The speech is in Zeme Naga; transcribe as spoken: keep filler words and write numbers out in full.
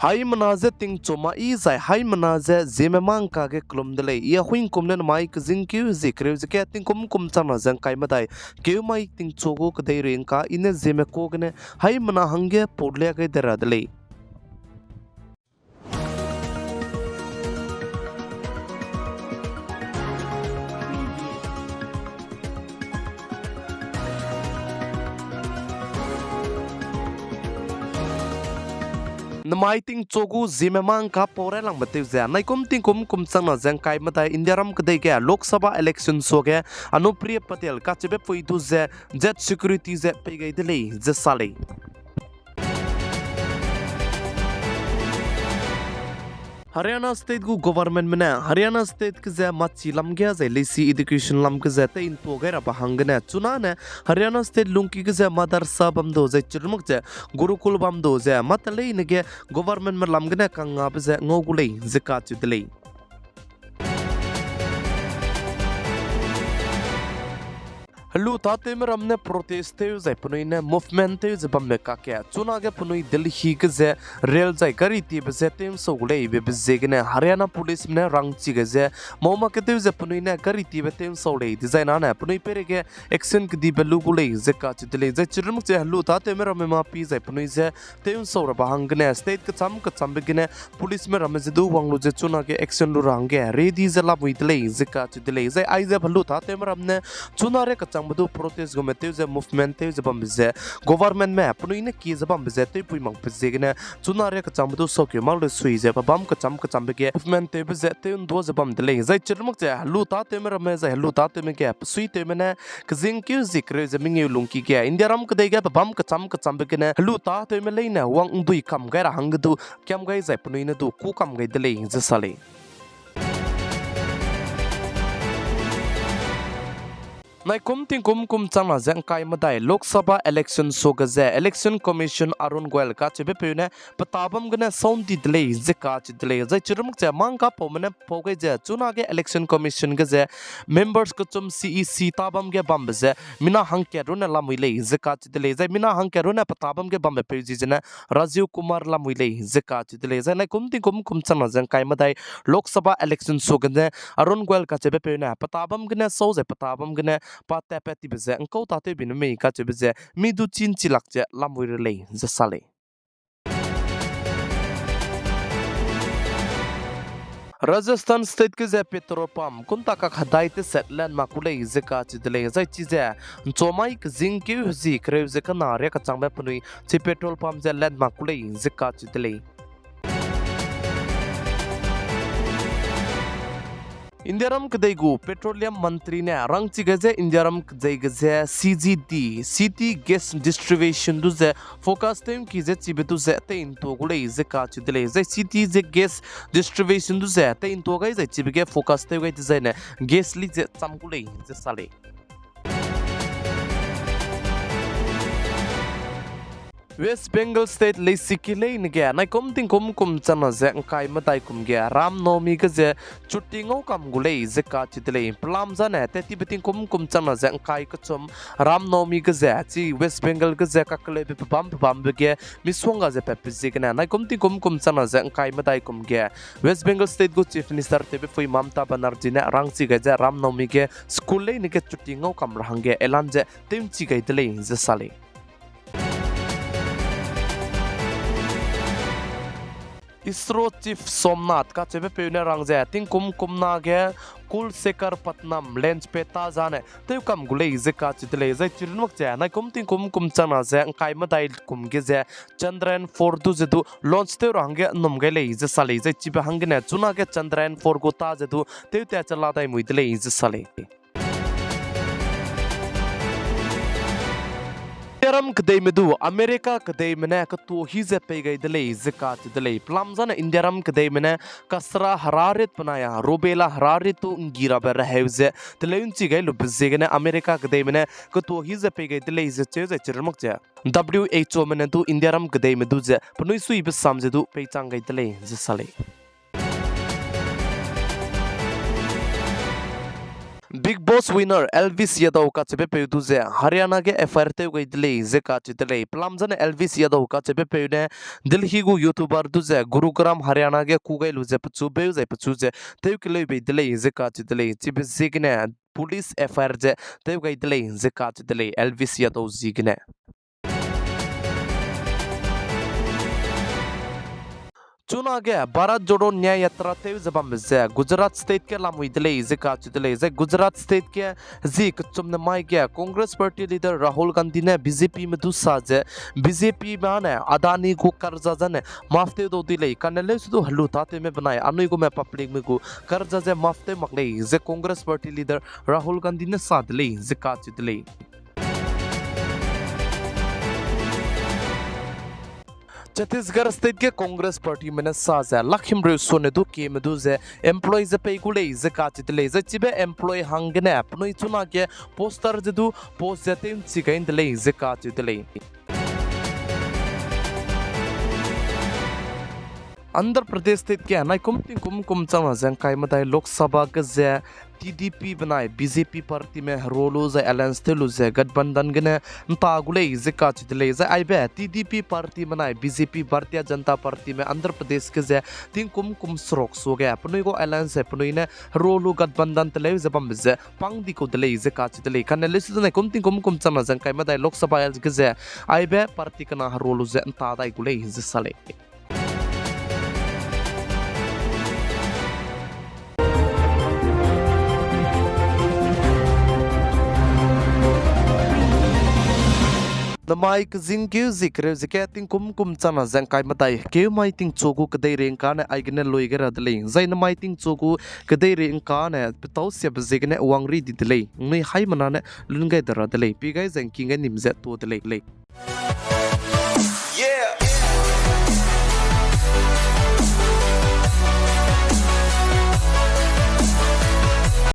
Haimena je tingchu ma i zai haimena je Zeme mangka ge kelum de lei. I Ahuingkum ne namai kezingkeu zie kereu ze ge tingkum kum changna ze ngkai medai keu mai tingchu gu kedei rei ngka i ne Zeme ka gene haimena hangge pau lia gai de ra de lei. Namai tingchu gu Zeme mangka pau railangbe tew ze naikum tingkum kum changna ze ngkai medai Indiaram kedei ge Lok Sabha election suage Anupriya Patel kacheube pui du ze jet security ze pei gai de lei ze sa lei. Haryana State gu governmentme ne Haryana State ge ze machi lam ge zai leisi education lam ge ze tei ntua gai rabe hanggene chunane Haryana State lungki ge ze madarsa bam du zai chirmak ze Gurukul bam du ze mâ teleine ge governmentme lam gene kangngabe ze ngau gu lei ze kacheu de lei. Helu tâtewme ramme ne protest tew zai penui ne movement tew ze bambe kakge chunage penui Delhi ge ze rail zai gari tiebe ze tew nsau gu lei bebe ziegene Haryana policeme ne rangchi gai ze mau mak ketew ze penui ne gari tiebe tew nsau lei dezai nane penui peireige action kedibe lu gu lei ze kacheu de lei. Zai chirmak ze helu tâtewme ramme mâ pi zai penui ze tew nsau rabe hanggene state kecham kechambe gene policeme ramme ze du wang lu ze chunage action lu ra hangge ready ze lamui de lei ze kacheu de lei. Zai aize helu tâtewme ramme ne chuna ria kechangbe du protest gume tew ze movement tew ze bambe ze governmentme penui ne kie ze bambe ze tewpui makbe ziegene chuna ria kechangbe du saukeu mak le sui ze pebâm kecham kechambe ge movement tewbe ze tew ndua ze bam de lei. Zai chirmak ze helu tâtewme ramme zai helu tâtewme ge pesuitewme ne kezingkeu zie kereu ze mengeu lungki ge Indiaram kedei ge pebâm kecham kechambe gene helu tâtewme leine wang ndui kam gai ra hangge du kiam gai zai penui ne du kû kam gai de lei ze sa lei. Naikum tingkum kum changna ze ngkai medai Lok Sabha election suage ze Election Commission Arun Goel kacheube peu ne petâ bam gene sau ndi de lei ze kacheu de lei. Zai chirmak ze mangka paume ne pau gai ze chunage Election Commission ge ze members kechum C E C tâ bam ge bambe ze mina hangkat runne lamui lei ze kacheu de lei. Zai mina hangkat runne petâ bam ge bambe peu zi zene Rajiv Kumar lamui lei ze kacheu de lei. Zai naikum tingkum kum changna ze ngkai medai Lok Sabha election suage ne Arun Goel kacheube peu ne petâ bam gene sau zai petâ bam gene pa tatpat tibe ze ngkau tâtewbe nu mei kacheube ze mi du chin chilak ze lamui re lei ze sa lei. Rajasthan State ge ze petrol pump kunta kak hedai teset lan mak ku lei ze kacheu de lei. Zai chize nchumai kezingkeu hezi kereu ze kena ria kechangbe penui chi petrol pump ze lan mak ku lei ze kacheu de lei. Indiaram kedei gu petroleum mantri ne rangchi gai ze Indiaram kedei ge ze C G D, city gas distribution du ze focus tew ngki ze chibe du ze tei ntua gu lei ze kacheu de lei. Zai city ze gas distribution du ze tei ntua gai zai chibe ge focus tew gai dezaine gas leak ze cham gu lei ze sa lei. West Bengal State leisiki leine ge naikum tingkum kum changna ze ngkai medai kum ge Ram Navami ge ze chutti ngau kam gu lei ze kacheu de lei. Pelam zane tet tibe tingkum kum changna ze ngkai kechum Ram Navami ge ze chi West Bengal ge ze kakeleube pebâm pebâmbe ge misongga ze patbe ziegene naikum tingkum kum changna ze ngkai medai kum ge West Bengal State gu Chief Minister tewbe pui Mamata Banerjee ne rangchi gai ze Ram Navami ge school leine ge chutti ngau kam ra hangge ऐलान ze tew nchi gai de lei ze sa lei. ISRO Chief Somnath kacheube peu ne rang ze tingkum kumna ge Kulshekhar Patnam launch pad tâ zane tew kam gu lei ze kacheu de lei. Zai chirunmak ze naikum tingkum kum changna ze ngkai medai kum ge ze Chandrayaan four du ze du launch tew ra hangge nnum gai lei ze sa lei. Zai chibe hanggene chunage Chandrayaan four gu tâ ze du tewtat che la dai mui de lei ze sa lei. Indiaram kedeime du America kedeime ne ketuâ hi ze pei gai de lei ze kacheu de lei. Pelam zane Indiaram kedeime ne kasra herarit benai a rubella herarit tu nggi rabe reheu ze teleu nchi gai lube ziegene America kedeime ne ketuâ hi ze pei gai de lei ze cheu zai chirunmak ze W H O me ne du Indiaram kedeime du ze penui suibe sam ze du peichang gai de lei ze sa lei. Bigg Boss winner Elvis Yadav kacheubepeu du ze Haryana ge F I R tew gai de lei ze kacheu de lei. Pelam zane Elvis Yadav kacheubepeu ne Delhi gu YouTuber du ze Gurugram Haryana ge kû gai lu ze pechu beu zai pechu ze tew keleu bei de lei ze kacheu de lei. Chibe ziegene police F I R ze tew gai de lei ze kacheu de lei Elvis Yadav ziegene. Chunage Bharat Jodo Nyay Yatra tew ze bambe ze Gujarat State ge lamui de lei ze kacheu de lei. Zai Gujarat State ge zi kechumne mai ge Congress Party leader Rahul Gandhi ne B J P me du sa ze B J P me ne Adani gu karza zane maf tew dau di lei. Kane leusedu helu tatewme benai anui gume public me gu karza ze maf tew mak lei ze Congress Party leader Rahul Gandhi ne sa de lei ze kacheu de lei. Chhattisgarh State ge Congress Party me ne sa ze lak himreu sone du kieme du ze employee ze pei gu lei ze kacheu de lei. Zai chibe employee hanggene penui chunage poster ze du post ze tew nchi gai de lei ze kacheu de lei. Andhra Pradesh State ge naikum tingkum kum changna ze ngkai medai Lok Sabha ge ze T D P benai B J P partyme hero lu zai alliance tew lu ze Gathbandhan gene nta gu lei ze kacheu de lei. Zai aibe T D P party benai B J P, Bharatiya Janata Partyme Andhra Pradesh ge ze tingkum kum seruk suage penui gu alliance penui ne hero lu Gathbandhan teleu ze bambe ze pang di kau de lei ze kacheu de lei. Kane leusedu naikum tingkum kum changna ze ngkai medai Lok Sabha ge ze aibe party kena hero lu ze nta dai gu lei ze sa lei. Namai kezingkeu zie kereu ze ke tingkum kum changna ze ngkai medai keu mai tingchu gu kedeirei ngkane aigene lui gai ra de lei. Zai namai tingchu gu kedeirei ngkane petau siabe ziegene wangri di de lei. Ngnui haimena ne lun gai de ra de lei. Pi gai ze ngking gai nim ze tuâ de lei lei.